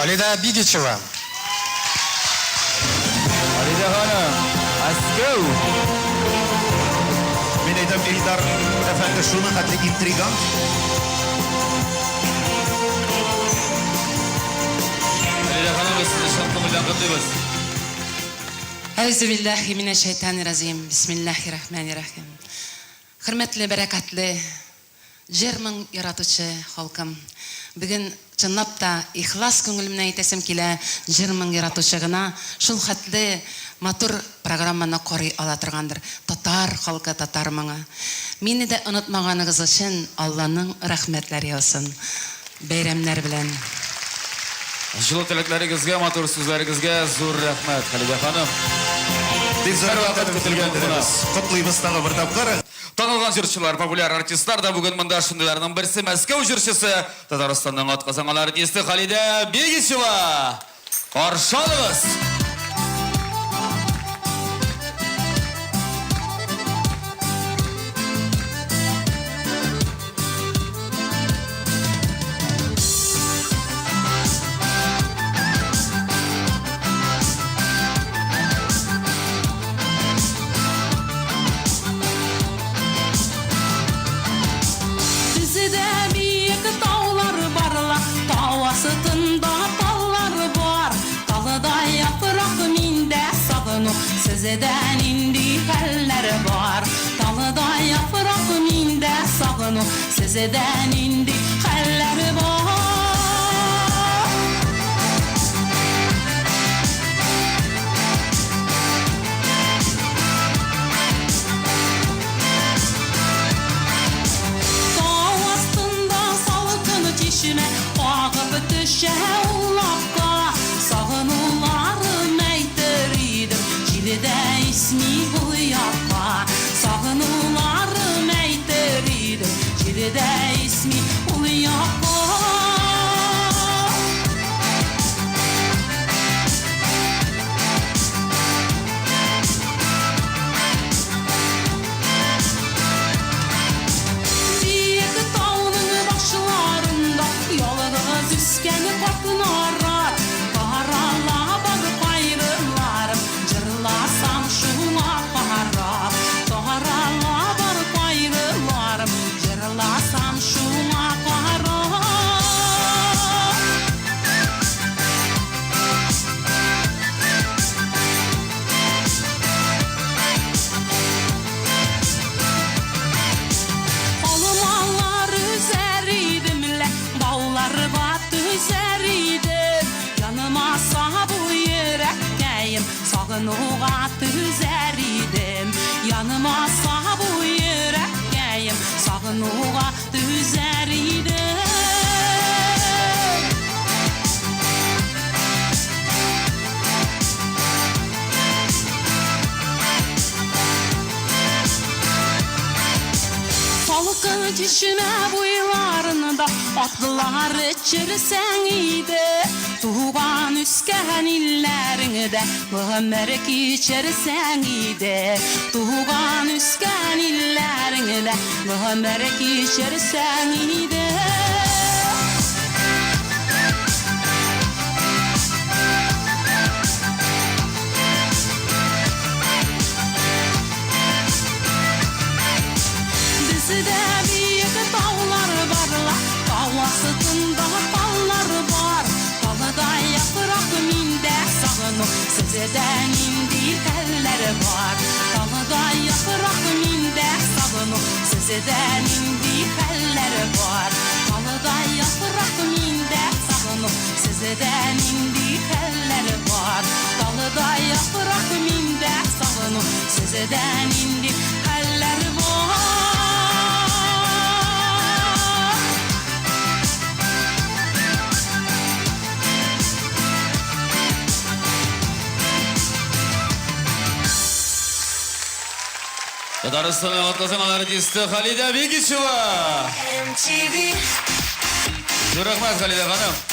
Алида Бигичева. Алида ханым, Мәскәү. Мин әйтәм, Илдар әфәнде шуның хәтле интригант. Алида ханым, без сезне чын күңелдән котлыйбыз. Әүзү билләһи минә шәйтанир разим. Бисмиллаһи рахмани рахим. Хөрмәтле, бәрәкәтле, җыр-моң яратучы халкым! Бүген, чынлап та, ихлас күңел белән әйтәсем килә, җыр-моң яратучы гына шул хәтле матур программаны карый ала торгандыр. Татар халкы, татар моңы. Мине дә онытмаганыгыз өчен Алланың рәхмәтләре яусын. Бәйрәмнәр белән! Җылы теләкләрегезгә, матур сүзләрегезгә зур рәхмәт, Халидә ханым. Бик зур Һәрвакыт көтелгән кунак. Котлыйбыз тагы бер тапкыр. Танылган җырчылар, популяр артистлар да бүген монда. Шундыйларның берсе Мәскәү җырчысы, Татарстанның атказанган артисты Халидә Бегичева. Каршы алыгыз! Бездә биек таулар бар ла, тау астында таллар бар. Талда яфрак миндә сагыну, сездә нинди хәлләр бар? Талда яфрак миндә сагыну, сездә нинди хәлләр бар? Тау астында салкын чишмә агып төшә улакка. Сагынуларым әйтер идем, җиле дә исми ул якка. Сагынуларым әйтер идем, җиле дә исми ул якка. Биек тауның башларында ялгыз үскән карт нарат. Тарала бар кайгыларым, җырласам шуңа карап. Тарала бар кайгыларым, җырласам шуңа карап. Алмалар өзәр идем лә, баулар бат өзәр идем. Яныма сабу йөрәккәем, сагынуга түзәр идем. Яныма сабу йөрәккәем, сагынуга түзәр идем. Салкын чишмә буйларында атлар эчерсәң иде, Туган үскән илләреңдә гомер кичерсәң иде. Туган үскән илләреңдә гомер кичерсәң иде. Бездә биек таулар бар ла, тау астында таллар бар. Талда яфрак миндә сагыну, сездә нинди хәлләр бар? Талда яфрак миндә сагыну, сездә нинди хәлләр бар? Талда яфрак миндә сагыну, сездә нинди хәлләр бар? Талда яфрак миндә сагыну, сездә нинди хәлләр бар? Татарстанның атказанган артисты Халидә Бигичева. Зур рәхмәт, Халидә ханым.